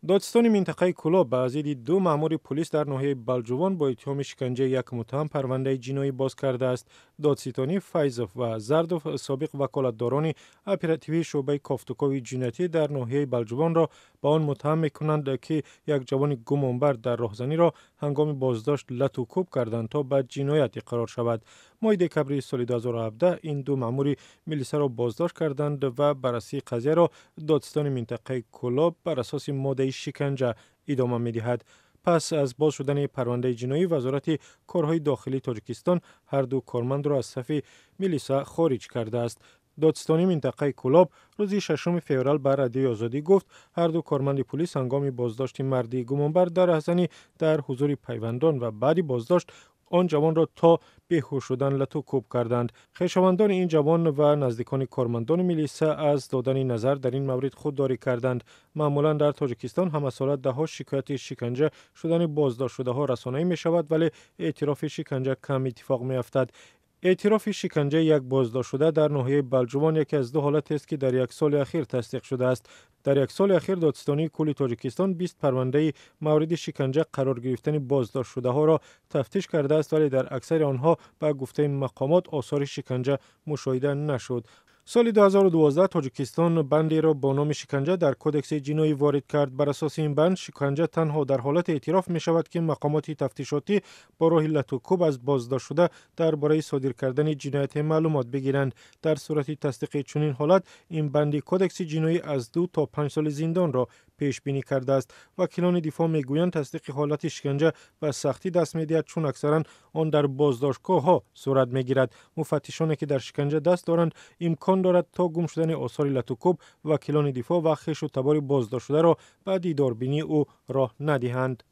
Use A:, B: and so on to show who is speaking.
A: Додситони минтақаи Кӯлоб ба зидди ду маъмури пулис дар ноҳияи Балҷувон бо иттиҳоми шиканҷаи як муттаҳам парвандаи ҷиноӣ боз кардааст. Додситонӣ Файзов ва Зардов, собиқ ваколатдорони оперативии шӯъбаи кофтукови ҷиноятӣ дар ноҳияи Балҷувонро ба он муттаҳам мекунанд, ки як ҷавони гумонбар дар роҳзаниро ҳангоми боздошт лату кӯб карданд, то ба ҷиноят иқрор шавад. Моҳи декабри соли 2017 ин ду маъмури милисаро боздошт карданд ва баррасии қазияро додситони минтақаи Кӯлоб бар асоси моддаи шиканҷа идома медиҳад. Пас аз боз шудани парвандаи ҷиноӣ, Вазорати корҳои дохилии Тоҷикистон ҳар ду кормандро аз сафи милиса хориҷ кардааст. Додситонии минтақаи Кӯлоб рӯзи 6 феврал ба Радиои Озодӣ гуфт, ҳар ду корманди пулис ҳангоми боздошти марди гумонбар дар раҳзанӣ дар ҳузури пайвандон ва баъди боздошт он ҷавонро то беҳуш шудан лату кӯб карданд. Хешовандони ин ҷавон ва наздикони кормандони милиса аз додани назар дар ин маврид худдорӣ карданд. Маъмулан дар Тоҷикистон ҳамасола даҳҳо шикояти шиканҷа шудани боздоштшудаҳо расонаӣ мешавад, вале эътирофи шиканҷа кам иттифоқ меафтад. Эътирофи шиканҷаи як боздоштшуда дар ноҳияи Балҷувон яке аз ду ҳолатест, ки дар як соли ахир тасдиқ шудааст. Дар як соли ахир Додситонии кулли Тоҷикистон 20 парвандаи мавриди шиканҷа қарор гирифтани боздоштшудаҳоро тафтиш кардааст, вале дар аксари онҳо, ба гуфтаи мақомот, осори шиканҷа мушоҳида нашуд. Соли 2012 Тоҷикистон бандеро бо номи шиканҷа дар Кодекси ҷиноӣ ворид кард. Бар асоси ин банд, шиканҷа танҳо дар ҳолате эътироф мешавад, ки мақомоти тафтишотӣ бо роҳи латукӯб аз боздоштшуда дар бораи содир кардани ҷинояте маълумот бигиранд. Дар сурати тасдиқи чунин ҳолат, ин банди Кодекси ҷиноӣ аз 2 то 5 соли зиндонро пешбинӣ кардааст. Вакилони дифоъ мегӯянд, тасдиқи ҳолати шиканҷа ба сахтӣ даст медиҳад, чун аксаран он дар боздоштгоҳҳо сурат мегирад. Муфаттишоне, ки дар шиканҷа даст доранд, имкон дорад то гум шудани осори латукӯб вакилони дифоъ ва хешу табори боздоштшударо ба дидорбинии ӯ роҳ надиҳанд.